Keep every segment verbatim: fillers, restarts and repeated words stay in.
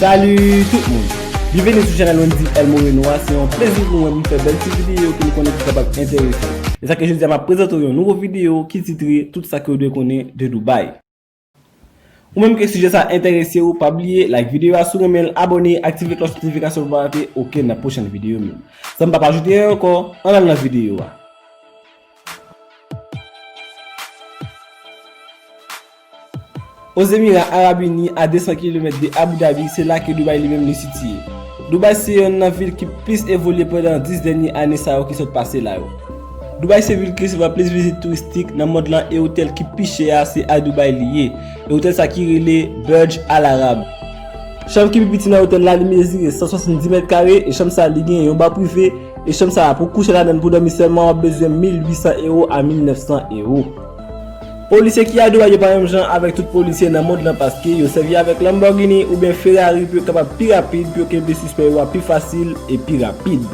Salut tout moun! Byenveni sou chanèl Wendy El Moreno a. Se yon plezi pou mwen pou m fè bèl ti videyo ke m konnen ki kapab enterese w. Se sa ke jodi a m ap prezante w yon nouvo videyo ki titre Tout sa ke w dwe konnen de Dubaï. Ou menm ke sijè sa enterese w, pa bliye like videyo a si w renmen l, abòne, aktive klòch notifikasyon pou pa rate okenn nan pwochèn videyo m yo. San m pa ajoute ankò, ann al nan videyo a. Ozemira Arab Ini, a de san kilomèt de Abu Dhabi, se la ke Dubai li menm li sitiye. Dubai se yonn nan vil ki plis evolye pandan dis dènye ane sa yo ki sot pase la yo. Dubai se vil ki resevwa plis vizit touristik nan mond lan e otèl ki pi chè a se a Dubai li ye. E otèl sa ki rele Burj Al Arab. Chanm ki pi piti nan otèl la, li mezire san swasanndis mèt kare e chanm sa li gen yon ba prive e chanm sa pou kouche ladan pou dòmi sèlman w ap bezwen mil uit san ewo a mil nèf san ewo. Polisye ki a Dubai yo pa menm jan avèk tout polisye nan mond lan paske yo sèvi avèk Lamborghini oubyen Ferrari pou yo kapab pi rapid pou yo kenbe sispè yo a pi fasil e pi rapid.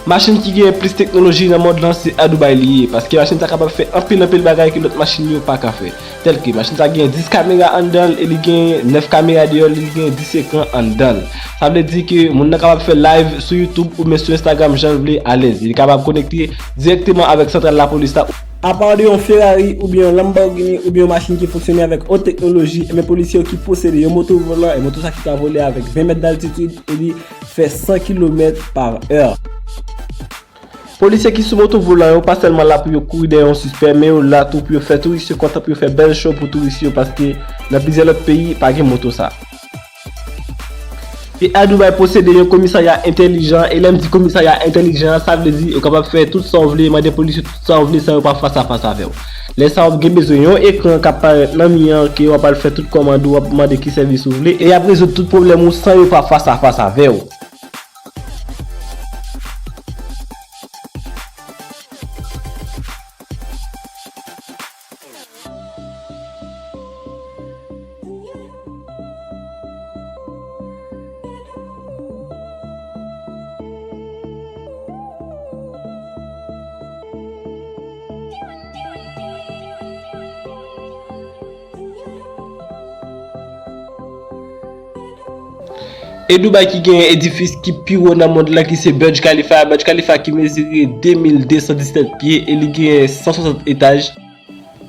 Machin ki genyen plis teknoloji nan mond lan se a Dubai li ye, paske machin sa kapab fè anpil anpil bagay ke lòt machin yo pa ka fè. Tèlke machin sa genyen dis kamera anndan l e li genyen nèf kamera deyò l, li genyen dis ekran anndan l. Sa vle di ke moun nan kapab fè live sou YouTube oubyen sou Instagram jan l vle alèz. Li kapab konekte dirèkteman avèk santral lapolis la. Apa de yon Ferrari oubyen yon Lamborghini oubyen yon machin ki fonksyone avèk wòt teknoloji, enben polisye yo ki posede yon moto volan, e moto sa ki ka vole avèk ven mèt d'altitid e li fè san kilomèt pa è. Polisye ki sou moto volan yo pa sèlman la pou yo kouri dèyè yon sispè, men yo la tou pou yo fè touris yo kontan, pou yo fè bèl show pou touris yo, paske nan plizyè lòt peyi pa gen moto sa. E a Dubai posede yon komisarya entèlijan, e lè m di komisarya entèlijan an, sa vle di yo kapab fè tout sa w vle, mande polis yo tout sa w vle san yo pa fas a fas avè w. Lè sa w gen bezwen yon ekran k ap parèt nan mi an ke w ap al fè tout kòmand ou, w ap mande ki sèvis ou vle, e y ap rezoud tout pwoblèm ou san yo pa fas a fas avè w. E Dubai ki genyen edifis ki pi wo nan mond lan ki se Burj Khalifa. Burj Khalifa ki mezire de mil de san disèt pye e li genyen san swasant etaj.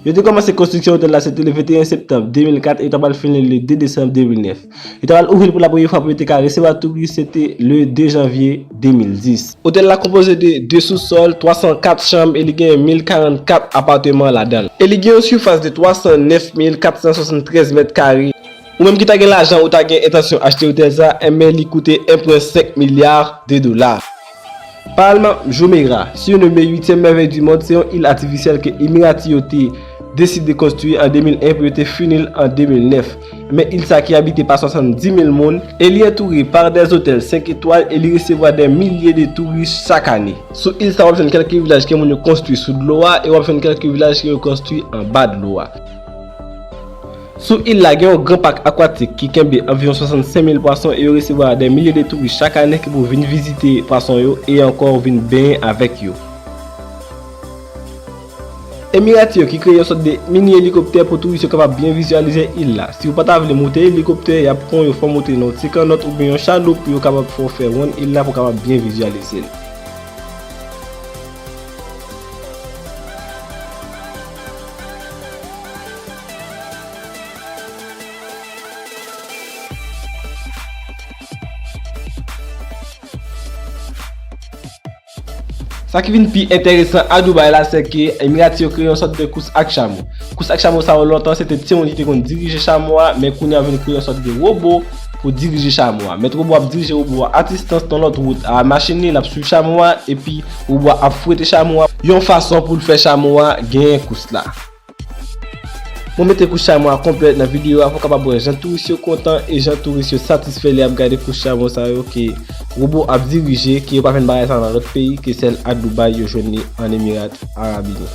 Yo te kòmanse konstriksyon otèl la se te le venteyen septanm de mil kat e yo ta pral fini le de desanm de mil nèf. Yo ta pral ouvri l pou la premye fwa pou yo te ka resevwa touris, se te le de janvye de mil dis. Otèl la konpoze de de sousòl, twa san kat chanm e li genyen mil karannkat apatman ladan l. E li gen yon sifas de twa san nèf mil kat san swasanntrèz mèt kare. Ou menm ki ta gen lajan ou ta gen entansyon achte otèl sa, enben li koute en pwen senk milya de dola. Palm Jumeirah, sirnome huitième merveille du monde, se yon il atifisyèl ke Emirati yo te deside konstwi an de mil en pou yo te fini l an de mil nèf. Men il sa ki abite pa swasanndis mil moun e li antoure pa de otèl senk etwal e li resevwa de milye de touris chak ane. Sou il sa w ap jwenn kèlke vilaj ke moun yo konstwi sou dlo a e w ap jwenn kèlke vilaj ke yo konstwi anba dlo a. Sou il la gen yon gran pak akwatik ki kenbe anviwon swasannsenk mil pwason e yo resevwa de milye de touris chak ane ki pou vin vizite pwason yo e ankò vin benyen avèk yo. Emirati yo ki kreye yon sòt de mini elikoptè pou touris yo kapab byen vizyalize il la. Si w pa ta vle moute elikoptè, y ap pran w yo fè w moute nan yon ti kannòt oubyen yon chaloup pou yo kapab fè w fè wonn il la pou w kapab byen vizyalize l. Sa ki vin pi enteresan a Dubai la, se ke Emirati yo kreye yon sòt de kous ak chamo. Kous ak chamo sa yo lontan, se te timoun ki te konn dirije chamo a, men kounye a yo vin kreye yon sòt de wobo pou dirije chamo a. Mèt wobo ap dirije wobo a a distans nan lòt wout a machin li, l ap swiv chamo a, epi wobo a ap fwete chamo a yon fason pou l fè chamo a genyen kous la. Mwen mete kous chamo a konplè nan videyo a pou w kapab wè jan touris yo kontan e jan touris yo satisfè lè y ap gade kous chamo sa yo ke wobo ap dirije, ke yo pa jwenn bagay sa nan lòt peyi, ke sèl a Dubai yo jwenn li an Emirat Arab Ini.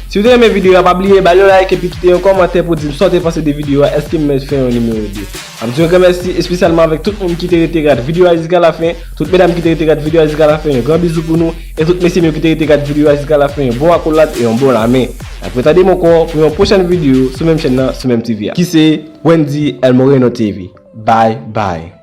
Si w te renmen videyo a, pa bliye ba l yon like epi kite yon kòmantè pou di m sa w te panse de videyo a, èske m mèt fè yon nimewo de. M ap di yon gran mèsi espesyalman avèk tout moun ki te rete gad videyo a jiska lafen, tout medam ki te rete gad videyo a jiska lafen, yon gran bizou pou nou, e tout mesye m yo ki te rete gad videyo a jiska lafen, yon bon akolad e yon bon lamen. N ap retande m ankò pou yon pwochèn videyo sou menm chèn nan, sou menm T V a, ki se Wendy El Moreno T V. Bye bye.